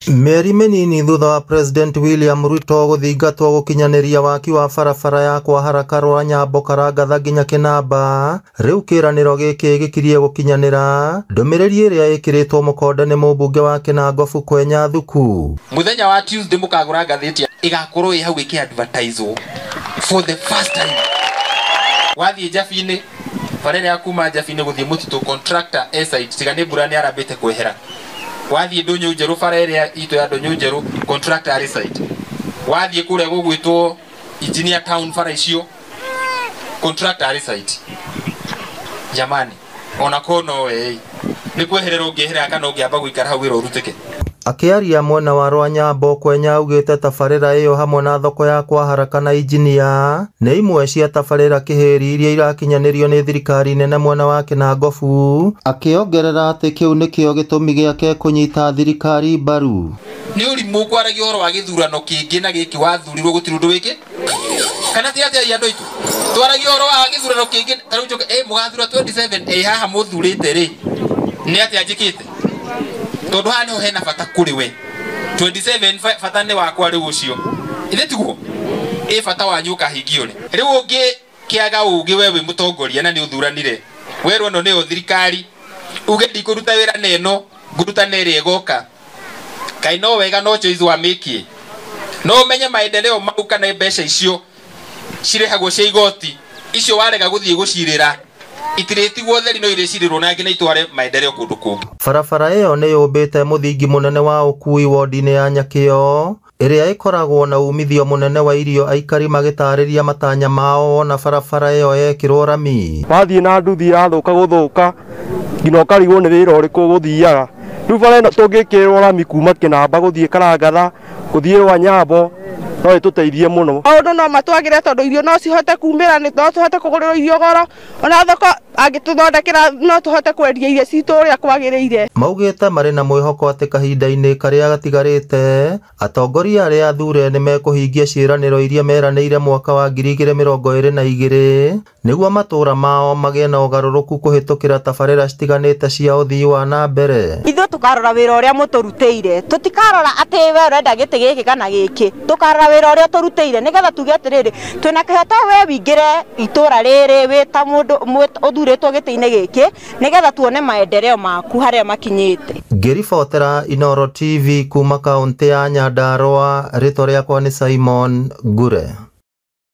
Mĩeri mĩnini thutha wa President William Ruto gũthingatwo gũkinyanĩria waki wa barabara ya kwa haraka rwa Nyambo Karangatha nginya Kĩnamba, rĩu kĩĩranĩro gĩkĩ gĩkirie gũkinyanĩra. Ndũmĩrĩri ĩrĩa ĩkĩrĩtwo mũkonde nĩ mũmbunge wa Kĩnangobu Kwenya Thuku. Muthenya wa Tuesday mũkagũra ngathĩti ĩgakorwo ĩ hau ĩkĩ advertise for the first time. Wathiĩ Njabi-inĩ, bara ĩrĩa ya kuma Njabi-inĩ gũthiĩ mũtitũ, contractor e site, tiga nĩ mbura nĩ arambĩte kwehera. Wathiĩ Ndũnyũ Njerũ, bara ĩrĩa itũ ya Ndũnyũ Njerũ, contractor arĩ site. Wathiĩ kũrĩa gũgwĩtwo Engineer Town, bara icio, contractor arĩ site. Jamani, ona ko no we nĩ kweherera ũngĩeherera kana ũngĩamba gũikara hau wĩra ũrutĩke. Akĩaria mwena wa Rwanyambo, Kwenya augĩte tabarĩra ĩyo hamwe na thoko ya kwa haraka na injinia nĩ imwe cia tabarĩra kĩhĩri iria irakinyanĩrio nĩ thirikari nene mwena wa Kĩnangobu, akĩongerera atĩ kĩu nĩkĩo gĩtũmi gĩake kũnyita thirikari mbaru. Nĩ ũrimũ kwaragia ũhoro wa gĩthurano kĩngĩ na gĩkĩ wathurirwo gũtirĩ ũndũ wĩkĩ kana ti atĩa andũ aitũ twaragia ũhoro wa gĩthurano kĩngĩ ta rĩu njoke mũgathura 27 haha mũthurĩte rĩ nĩ atĩa njĩkĩte tondũ haha nĩho hena bata kũrĩ we 27 bata nĩ wakwa rĩu ũcio ithe tiguo bata wanyu ũkahingio rĩ rĩu ũngĩkĩaga ũgĩ we wĩ mũtongoria na nĩ ũthuranire werwo ĩno nĩyo thirikari uge ndikũruta wĩra na ĩno ngũruta na ĩrĩa ĩgoka kaĩ no wega no choice wa mĩkie no ũmenye maendeleo mau kana mbeca icio cirĩhagwo cia igoti icio warega gũthiĩ gũcirĩra itirĩtigwo theri no irĩcirĩrwo na nginya itware maendeleo kũndũ kũngĩ. Barabara ĩyo nĩ yũmbĩte mũthingi mũnene wa ũkui wodi-inĩ ya Nyakĩo ĩrĩa ĩkoragwo na umithio mũnene wa irio, aikari magĩtarĩria matanya mao wona barabara ĩyo yekĩrwo rami. Wathiĩ na nduthi yathũka gũthũka nginya ũkarigwo nĩ wĩra ũrĩkũ ũgũthiaga. Rĩu bara ĩno tũngĩkĩrwo rami kuma Kĩnamba gũthiĩ Karangatha gũthiĩ Rwanyambo no ĩtũteithie mũno. Maũndũ no matwagĩre tondũ irio no cihote kumĩra, nĩ no tũhote kũgũrĩrwo irio goro, ona thoko angĩtũthondekera no tũhote kwendia irio citũ ũrĩa kwagĩrĩire. Maugĩte marĩ na mwĩhoko atĩ kahinda-inĩ karĩa gatigarĩte atongoria arĩa athure nĩ mekũhingia ciĩranĩro iria meranĩire mwaka wa 2022 nĩguo matũũra mao magĩe na ũgarũrũku kũhĩtũkĩra tabarĩra citiganĩte cia ũthii wa na mbere. Ithuĩ tũkarora wĩra ũrĩa mũtũrutĩire, tũtikarora atĩ we ũrenda gĩtĩ gĩkĩ kana gĩkĩ, tũkarora wĩra ũrĩa tũrutĩire nĩgetha tuge atĩrĩrĩ twĩna kĩhoto we wĩingĩre itũra rĩrĩ wĩ ta mũndũ ũthurĩtwo gĩtĩ-inĩ gĩkĩ nĩgetha tuone maendeleo maku harĩa makinyĩte. Ngĩribotera Inooro TV kuma kaũntĩ ya Nyandarua, rĩtwa rĩakwa nĩ Simon Ngure.